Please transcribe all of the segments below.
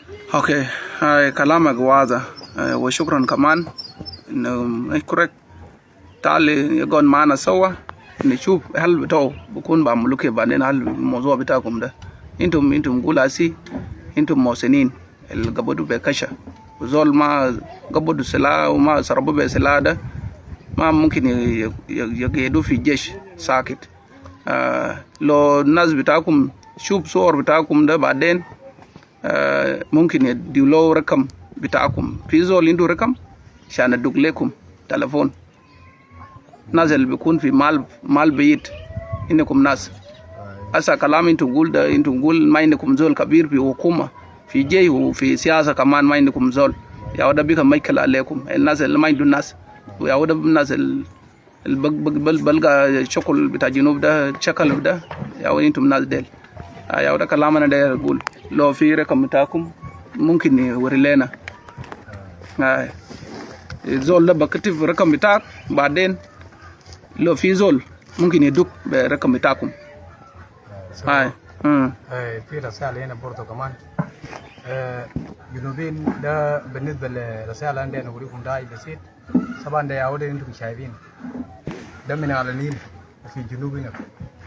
Okay، هاي كلامك واضح، وشكرا كمان انه نشكرك. تعالي يقعد معنا سوا نشوف هل بتوع بكون بعملوا كيف بعدين. هل الموضوع بتاعكم ده انتم قول اسي انتم محسنين اللي قبضوا بكشة وزول ما قبضوا سلاح وما صربوا بسلاح، ده ما ممكن يقيدوا في الجيش ساكت. لو الناس بتاعكم شوف صور بتاعكم ده بعدين ممكن يدوا له رقم بتاعكم. في زول عنده رقم عشان ادق لكم تلفون؟ ناس اللي بيكون في مال بيت انكم ناس هسه كلام انتم قول ده، انتم قول ما عندكم زول كبير في حكومة، في جيش وفي سياسة كمان ما عندكم زول. يا وده بيك مشكلة عليكم، الناس اللي ما عندهم ناس، ويا وده الناس اللي بلقى شغل بتاع جنوب ده شكل ده، يا ود انتم ناس ديل. يا وده كلام انا داير اقول، لو في رقم بتاعكم ممكن يوري لنا. زول ده بكتب رقم بتاعك، بعدين لو في زول ممكن يدق برقم بتاعكم. هاي. في رسالة هنا برضه كمان جنوبين. ده بالنسبة للرسالة عندنا نوريكم ده بسيط. طبعا ده يا انتم شايفين ده من على النيل في جنوب هنا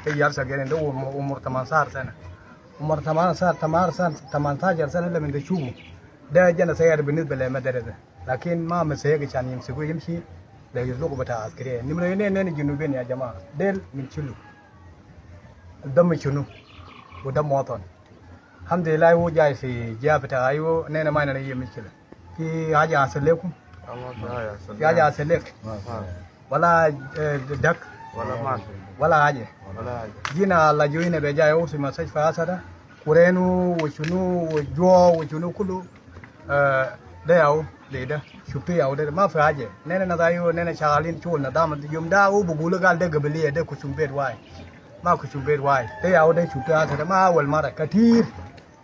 في جالسة ده عمر 18 سنة، عمر 18 18 18 سنة. لما تشوفوا ده جنا سيارة بالنسبة للمدرسة، لكن ما مسيق عشان يمسكوه يمشي ليزلقوا بتاع عسكرية. نمرة اثنين، جنوبين يا جماعة ديل من شلو الدم شنو ودم وطن. الحمد لله هو جاي في جهة بتاع ايوه، نحن ما عندنا اي مشكلة. في حاجة حصل لكم؟ في حاجة حصل لك ولا دك؟ ولا ما في. ولا حاجة؟ ولا حاجة. جينا الله جوينا بجاي في مستشفى هذا كورينو وشنو وجوع وشنو كله ده ياو ده ده شفتوا ياو ده ما في حاجة. نحن نزايو نحن شغالين شغل نظام. يوم ده هو بقول قال ده قبلية، ده كشوم بيت واي ما كشوم بيت واي. ده ياو ده شفتوا هذا ما أول مرة، كثير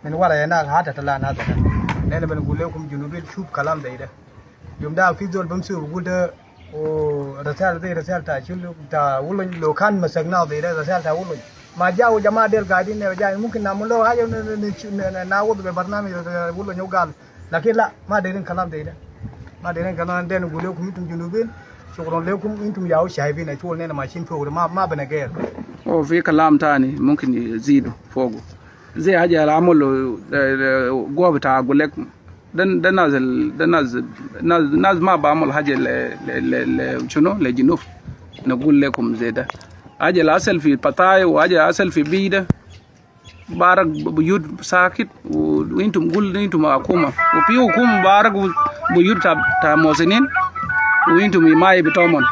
من ورا هناك هذا طلع هذا. نحن بنقول لكم جنوبين شوف كلام ده ده يوم ده في زول بمشي وبقول ده ورسالة دي رسالة تاع شنو تاع ولن لو كان مسكناه دي رسالة تاع ولن ما جاءوا جماعة ديل قاعدين جاي ممكن نعمل له حاجة نعوض ببرنامج ولن قال، لكن لا ما دايرين كلام ده ده ما دايرين كلام ده. نقول لكم انتم جنوبين شكرا لكم، انتم ياو شايفين شغل نحن ماشيين فوق ما بنغير. وفي كلام تاني ممكن يزيدوا فوقه زي حاجة اللي عملوا جوا بتاع أقول لك ده نازل ده ناس ما بعمل حاجة ل ل ل شنو لجنوب. نقول لكم زي ده حاجة الأصل في بطاي وحاجة الأصل في بيدة بارك بيوت ساكت، وانتم قول انتم حكومة وفي حكومة بارك بيوت تا موسنين وانتم ما بتومن.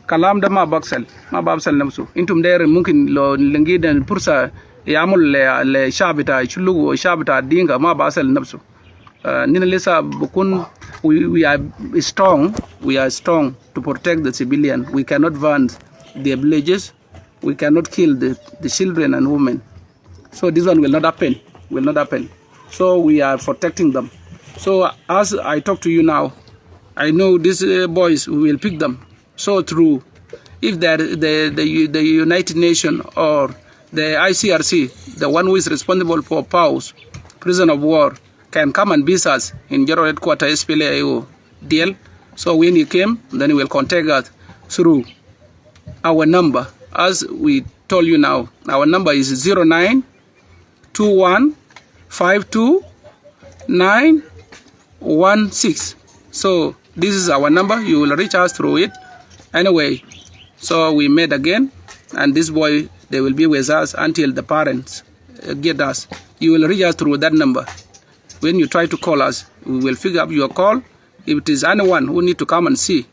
كلام ده ما ببسل نفسه. انتم داير ممكن لو لقينا الفرصة يعمل للشعب بتاع شلوك والشعب بتاع دينكا ما بصل نفسه. نحن لسه بكون we are strong، we are strong to protect the civilian. we cannot burn the villages، we cannot kill the children and women، so this one will not happen، will not happen. so we are protecting them. so as I talk to you now، I know these boys، we will pick them. so through if the United Nations or the ICRC، the one who is responsible for POWs، prison of war، can come and visit us in General Headquarters SPLA-IO DL. So when he came, then he will contact us through our number. As we told you now, our number is 09 21 52 916. So this is our number. You will reach us through it. Anyway, so we met again, and this boy, they will be with us until the parents get us. You will reach us through that number. When you try to call us, we will pick up your call. If it is anyone who need to come and see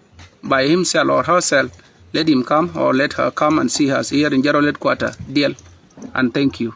by himself or herself, let him come or let her come and see us here in General Headquarters, DL. And thank you.